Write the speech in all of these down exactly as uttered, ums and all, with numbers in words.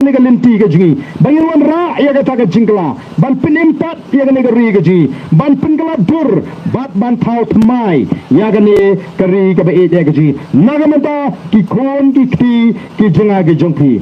kane ka lynti ka jong ngi, ba ngin wanrah ïa kata ka jingkylla, ban pynim pat ïa kane ka ri ka jong ngi, ban pynkylla dur bad ban thaw thymmai ïa kane ka ri kaba ïeit ka jong ngi na ka bynta ki khun ki kti ki jong nga ki jong phi.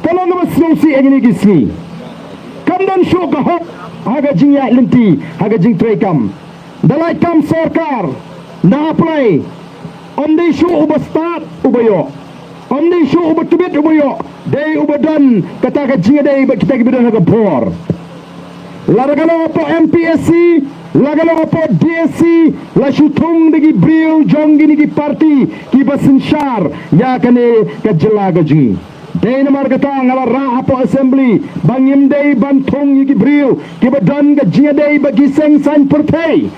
Ka long kaba sngewsih ïa kine ki sngi. Kam don shuh ka hok ha ka jingïaid lynti, ha ka jingtrei kam. Da lait kam sorkar, da apply. Ym dei shuh uba stad uba ïoh. Ym dei shuh uba tbit uba ïoh. Dei uba don kata ka jingïadei bad kita kiba don ha ka bor. Lada ka long hapoh M P S C, lada ka long hapoh D S C, la shu thung da ki briew jong kine ki party kiba synshar ïa kane ka jylla ka jong ngi. Dei namar kata nga la rah hapoh assembly ba ngim dei ban thung ïa ki briew kiba don ka jingïadei bad ki seng saiñ pyrthei.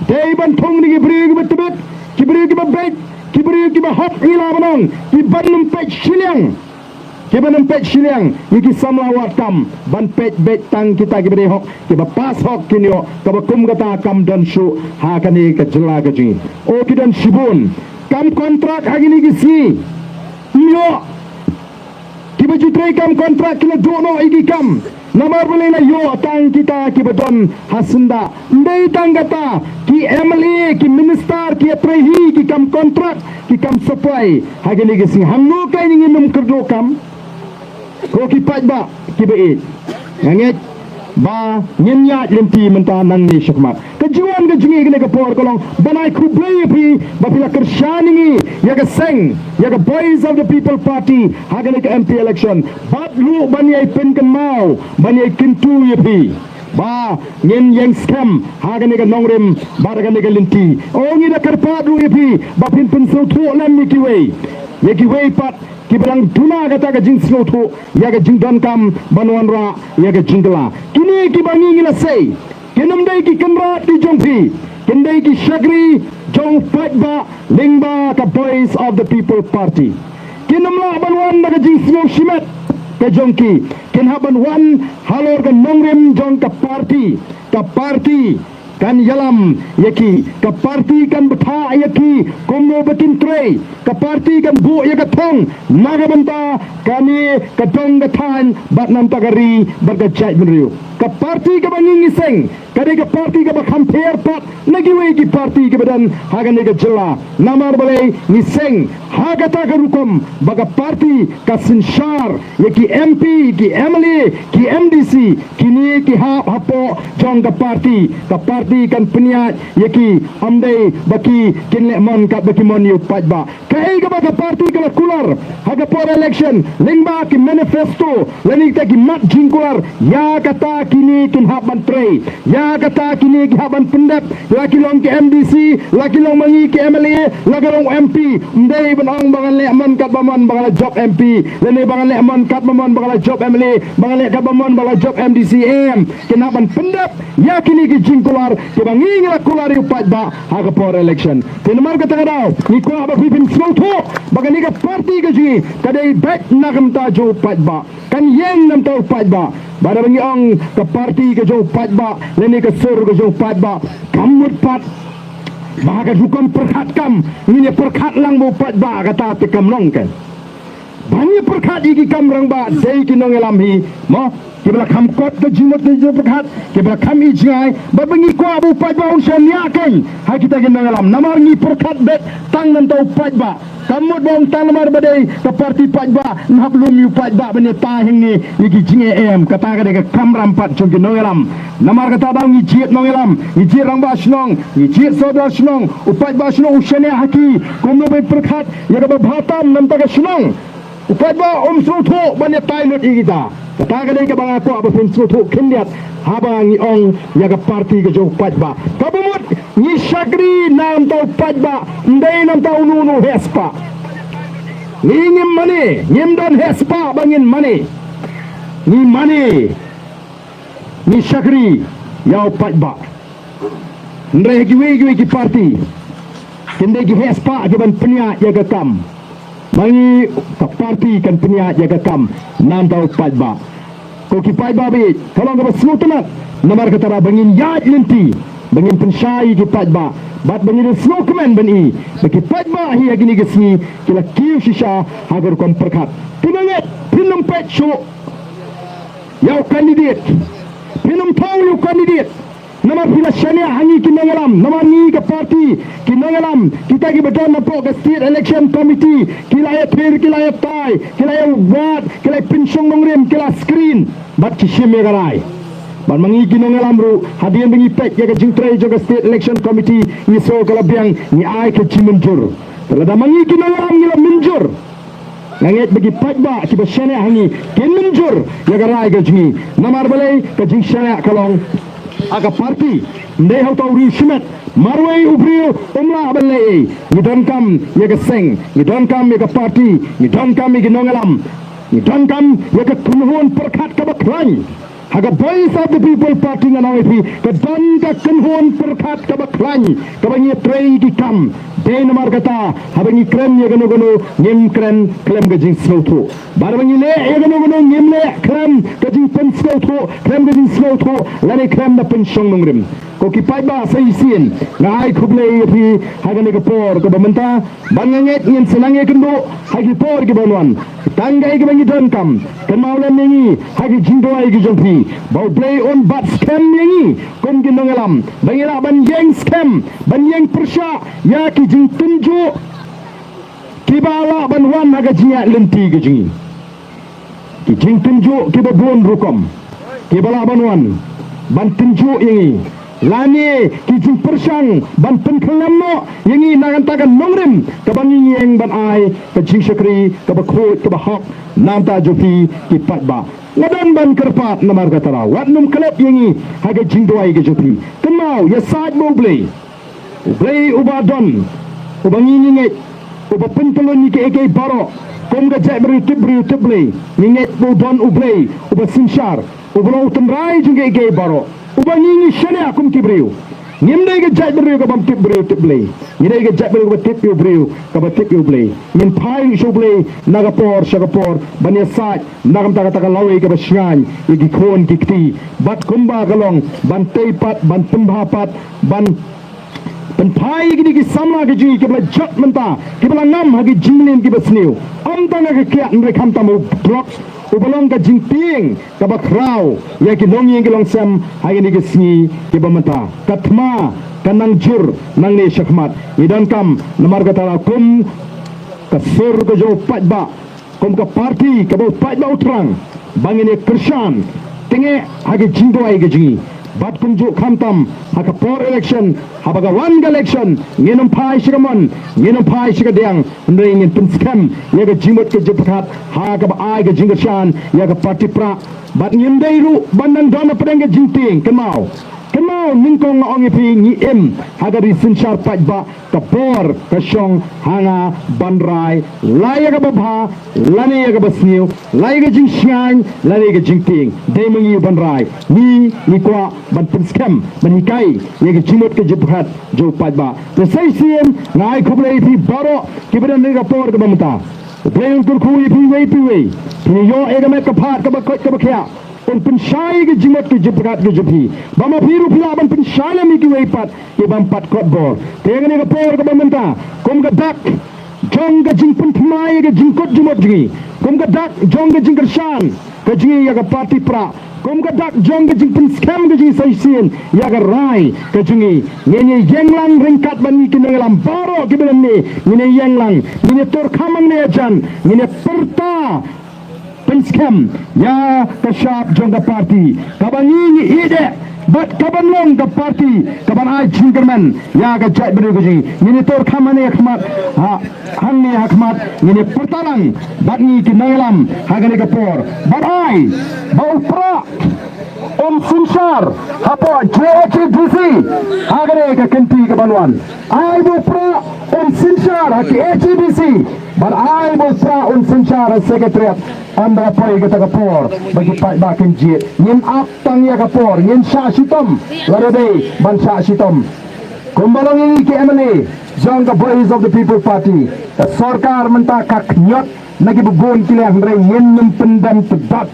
Dei ban thung da ki briew kiba tbit, ki briew kiba beit, ki briew kiba hok, ngi lah ban ong, kiba nym peit shiliang. Kiba nym peit shiliang ïa ki samla wad kam, ban peit beit tang kita kiba dei hok, kiba pass hok kin ïoh, kaba kum kata kam don shuh ha kane ka jylla ka jong ngi. O, ki don shibun. Kam kontrak ha kine ki sngi. Ym ïoh. Kiba ju trei kam kontrak ki la duh noh ïa ki kam. Namar balei la ïoh tang kita kiba don ha syndah? Ym dei tang kata, ki M L A, ki minister ki ïatrei hi ki kam kontrak, ki kam supply ha kine ki sngi. Hangno kein ngin ym kyrduh kam? Ko ki paidbah kiba ïeit, nga ngeit ba ngin ïaid lynti mynta nangne shakhmat. Ka jingwan ka jong ngi kane ka por ka long ban ai khublei ïa phi ba phi la kyrshan ïa ngi, ïa ka seng, ïa ka Voice of the People Party ha kane ka M P election. Bad ruh ban ïai pynkynmaw, ban ïai kyntu ïa phi ba ngin ïeng skhem ha kane ka nongrim bad ha kane ka lynti. O, ngi da kyrpad ruh ïa phi ba phin pynsngewthuh lem ïa kiwei, ïa kiwei pat kiba dang duna kata ka jingsngewthuh ïa ka jingdonkam ban wanrah ïa ka jingkylla. Kine kiba ngi ngi la sei, kin ym dei ki kynrad ki jong phi, kin dei ki shakri jong u paidbah lyngba ka Voice of the People Party. Kin ym lah ban wan da ka jingsngew shimet ka jong ki, kin hap ban wan halor ka nongrim jong ka party, ka party kan ïalam ïa ki, ka party kan bthah ïa ki kumno ba kin trei, ka party kan buh ïa ka thong na ka bynta kane ka dong ka thaiñ bad na ka bynta ka ri bad ka jaitbynriew. Ka party kaba ngi ngi seng ka dei ka party kaba kham pher pat na kiwei ki party kiba don ha kane ka jylla. Namar balei? Ngi seng ha kata ka rukom ba ka party ka synshar ïa ki M P, ki M L A, ki M D C, kine ki hap hapoh jong ka party. Ka party kan pynïaid ïa ki, ym dei ba ki kin leh mon katba ki mon ïa u paidbah. Kaei kaba ka party ka la kular ha ka por election lyngba ki manifesto lane kita ki mat jingkular, ïa kata kine kin hap ban trei, ïa kata kine ki hap ban pyndep. La ki long ki M D C, la ki long ma ngi ki M L A, la ki long M P, ym dei ban ong ba ngan leh mon katba mon ba ngan la jop M P, lane ba ngan leh mon katba mon ba ngan la jop M L A, ba ngan leh katba mon ba la jop M D C. Em, kin hap ban pyndep ïa kine ki jingkular kiba ngi ngi la kular ïa u paidbah ha ka por election. Te namar kata ka daw ngi kwah ba phi pynsngewthuh ba kane ka party ka jong ngi ka dei beit na ka bynta jong u paidbah. Kan ïeng na ka bynta u paidbah. Bad haba ngi ong ka party ka jong u paidbah lane ka sur ka jong u paidbah, kam mut pat ba ha ka rukom pyrkhat kam ngin ïa pyrkhat lang ba u paidbah, kata te kam long. Kan ban ïa pyrkhat ïa ki kam rangbah dei ki nongïalam hi, mo, kiba la kham kot ka jingmut ka jingpyrkhat, kiba la kham ïa jngai. Bad ba ngi kwah ba u paidbah un shaniah kein ha kita ki nongïalam, namar ngi pyrkhat beit tang na ka bynta u paidbah. Kam mut ba ong tang namar ba dei ka party paidbah, yn hap lum ïa u paidbah ban ïatai hangne ïa ki jingeh. Em, kata ka dei ka kamram pat jong ki nongïalam. Namar kata daw ngi jied nongïalam, ngi jied rangbah shnong, ngi jied sordar shnong, u paidbah shnong u shaniah ha ki kumno ban pyrkhat ïa kaba bha tam na ka bynta ka shnong. U paidbah um sngewthuh ban ïatai lut ïa kita. Kata ka dei kaba nga kwah ba phin sngewthuh khyndiat haba ngi ong ïa ka party ka jong u paidbah. Kaba mut ngi shakri na ka bynta u paidbah, ym dei na ka bynta uno uno u heh spah. Ngi ngim mane, ngim don heh spah ba ngin mane. Ngi mane, ngi shakri ïa u paidbah. Hynrei ha kiwei kiwei ki party kin dei ki heh spah ki ban pynïaid ïa ka kam. Ma ngi ka party kan pynïaid ïa ka kam na ka bynta u paidbah. Ko ki paidbah ba ïeit, ka long kaba sngewtynnat. Namar kata ba ngin ïaid lynti, ba ngin pynshai ïa ki paidbah, bad ba ngin sngewkmen ban i ba ki paidbah hi ha kine ki sngi ki la kiew shisha ha ka rukom pyrkhat. Te nga ngeit phin ym peit shuh ïa u candidate. Phin ym thaw ïa u candidate. Namar phi la shaniah ha ngi ki nongïalam, namar ngi ka party, ki nongïalam, kita kiba don hapoh ka State Election Committee, ki la ïa thir, ki la ïa tai, ki la ïa wad, ki la ïa pynshong nongrim, ki la screen, bad ki shim ïa ka rai. Bad ma ngi ki nongïalam ruh, hadien ba ngi peit ïa ka jingtrei jong ka State Election Committee, ngi sngew ka la biang, ngi ai ka jingmynjur. Te lada ma ngi ki nongïalam ngi la mynjur, nga ngeit ba ki paidbah kiba shaniah ha ngi kin mynjur ïa ka rai ka jong ngi. Namar balei? Ka jingshaniah ka long ha ka party, ym dei ha uta u riewshimet. Marwei u briew um lah ban leh ei. Ngi donkam ïa ka seng, ngi donkam ïa ka party, ngi donkam ïa ki nongïalam, ngi donkam ïa ka kynhun pyrkhat kaba khlaiñ. Ha ka Voice of the People Party ngan ong ïa phi, ka don ka kynhun pyrkhat kaba khlaiñ, kaba ngi trei ki kam. Dei namar kata, haba ngi kren ïa kano kano, ngim kren khlem ka jingsngewthuh. Bad haba ngi leh ïa kano kano, ngim leh khlem ka jingpynsngewthuh, khlem ka jingsngewthuh, lane khlem da pynshong nongrim. Ko ki paidbah, sa shisien nga ai khublei ïa phi ha kane ka por kaba mynta. Bad nga ngeit ngin sa nang ïakynduh ha ki por kiban wan. Tang kaei kaba ngi donkam, kynmaw lem ïa ngi ha ki jingduwai ki jong phi, ba U Blei un bat skhem ïa ngi kum ki nongïalam, ba ngi lah ban ïeng skhem, ban ïeng pyrshah ïa ki jingtynjuh kiba lah ban wan ha ka jingïaid lynti ka jong ngi. Ki jingtynjuh kiba bun rukom kiba lah ban wan ban tynjuh ïa ngi, lane ki jingpyrshang ban pynkhlem noh ïa ngi na ka bynta ka nongrim kaba ngi ïeng ban ai ka jingshakri kaba khuid kaba hok na ka bynta jong phi ki paidbah. Nga don ban kyrpad namar kata ruh, wat nym klet ïa ngi ha ka jingduwai ka jong phi. Kynmaw, ïasaid bad U Blei. U Blei uba don, uba ngi ngi ngeit, uba pyntyllun ïa kiei kiei baroh, kum ka jaitbynriew tip briew tip Blei, ngi ngeit ba u don U Blei uba synshar, uba long u tynrai jong kiei kiei baroh, uba ngi ngi shaniah kum ki briew. Ngim dei ka jaitbynriew kabym tip briew tip Blei, ngi dei ka jaitbynriew kaba tip ïa u briew, kaba tip ïa U Blei. Ngin phai sha U Blei na ka por sha ka por ban ïasaid na ka bynta kata ka lawei kaba shngaiñ ïa ki khun ki kti, bad kumba ka long ban tei pat, ban pynbha pat, ban pynphai ïa kine ki samla ki jong ngi kiba la jot mynta, kiba la ngam ha ki jingmlien kiba sniew. Ym tang ha ka kiad hynrei khamtam u drugs uba long ka jingtieng kaba khraw ïa ki longïing ki longsem ha kine ki sngi kiba mynta. Ka thma ka nang jur nangne shakhmat. Ngi donkam namar kata ruh kum ka sur ka jong u paidbah, kum ka party kaba u paidbah u thrang, ba ngin ïa kyrshan tyngeh ha ki jingduwai ki jong ngi. Bad kumjuh khamtam ha ka por election, haba ka wan ka election, ngin ym phai sha ka mon, ngin ym phai sha ka diang, hynrei ngin pynskhem ïa ka jingmut ka jingpyrkhat ha kaba ai ka jingkyrshan ïa ka party prah. Bad ngim dei ruh ban nang don hapdeng ka jingtieng. Kynmaw, kynmaw, nyngkong nga ong ïa phi, ngi im ha ka ri synshar paidbah, ka bor ka shong ha nga ban rai la ïa kaba bha lane ïa kaba sniew, la ïa ka jingshngaiñ lane ïa ka jingtieng. Dei ma ngi ban rai. Ngi, ngi kwah ban pynskhem, ban hikai ïa ka jingmut ka jingpyrkhat jong u paidbah. Te sa shisien nga ai khublei ïa phi baroh kiba don ha ka por kaba mynta. U Blei un kyrkhu ïa phi iwei pa iwei. Phin ïoh ïa ka met ka phad kaba koit kaba khiah. Un pynshai ïa ka jingmut ka jingpyrkhat ka jong phi, ba ma phi ruh phi lah ban pynshai lem ïa kiwei pat, ïa bym pat kot bor. Te ha kane ka por kaba mynta, kum ka dak jong ka jingpynthikna ïa ka jingkut jingmut jong ngi, kum ka dak jong ka jingkyrshan ka jong ngi ïa ka party prah, kum ka dak jong ka jingpynskhem ka jong ngi sa shisien ïa ka rai ka jong ngi, ngin ïeng lang ryngkat bad ngi ki nongïalam baroh kiba don hangne. Ngin ïeng lang, ngin ïa tur kham hangne hajan, ngin ïa pyrta pynskhem ïa ka shap jong ka party kaba ngi ngi ïeit eh, bad kaban long ka party kaban ai jingkyrmen ïa ka jaitbynriew ka jong ngi. Ngin ïa tur kham hangne ha khmat, ha, hangne ha khmat, ngin ïa pyrta lang bad ngi ki nongïalam ha kane ka por, bad ai ba u prah un synshar hapoh J H A D C ha kane ka kynti kaban wan. Ai ba u prah un synshar ha K H A D C, bad ai ba u prah un synshar ha Secretariat. Ynda la poi kata ka por ba ki paidbah kin jied, ngin ap tang ïa ka por, ngin shah shitom lada dei ban shah shitom. Kumba long ïa ngi ki M L A jong ka Voice of the People Party, ka sorkar mynta ka khñiot na kiba bun ki liang, hynrei ngin ym pyndem tbit.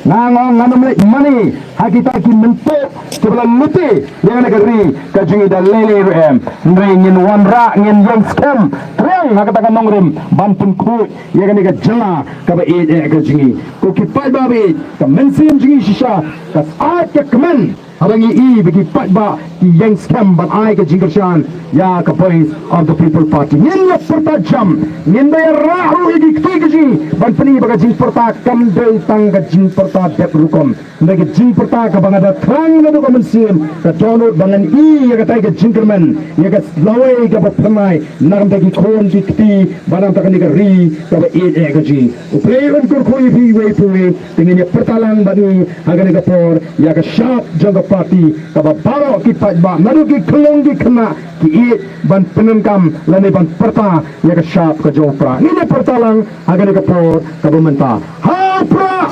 Nga ong ngam leh mane ha kita ki mynsiem kiba la lute ïa kane ka ri ka jong ngi da lei lei ruh em. Hynrei ngin wanrah, ngin ïeng skhem triang ha kata ka nongrim ban pynkhuid ïa kane ka jylla kaba ïeit eh ka jong ngi. Ko ki paidbah ba ïeit, ka mynsiem jong ngi shisha ka sait ka kmen haba ngi i ba ki paidbah ki ïeng skhem ban ai ka jingkyrshan ïa ka Voice of the People Party. Ngin ïa pyrta jam, ngin da ïa rah ruh ïa ki kti ka jong ngi ban pyni ba ka jingpyrta kam dei tang ka jingpyrta dep rukom. Hynrei ka jingpyrta kaba nga da thrang naduh ka mynsiem ka dohnud ba ngan i ïa katai ka jingkyrmen ïa ka lawei kaba phyrnai na ka bynta ki khun ki kti bad na ka bynta kane ka ri kaba ïeit eh ka jong ngi. U Blei un kyrkhu ïa phi iwei pa iwei. Te ngin ïa pyrta lang bad ngi ha kane ka por ïa ka shap jong ka party kaba baroh ki paidbah naduh ki khyllung ki khynnah ki ïeit ban pyndonkam lane ban pyrta ïa ka shap ka jong u Prah. Ngin ïa pyrta lang ha kane ka por kaba mynta. Ha u Prah!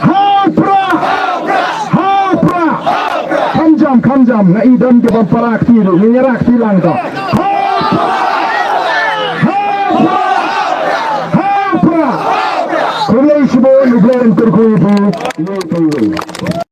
Ha u Prah! Ha u Prah! Kham jam, kham jam, nga i don ki bym para kti ruh, ngin ïa rah kti lang to. Ha u Prah! Ha u Prah! Ha u Prah! Khublei shibun, U Blei un kyrkhu ïa phi.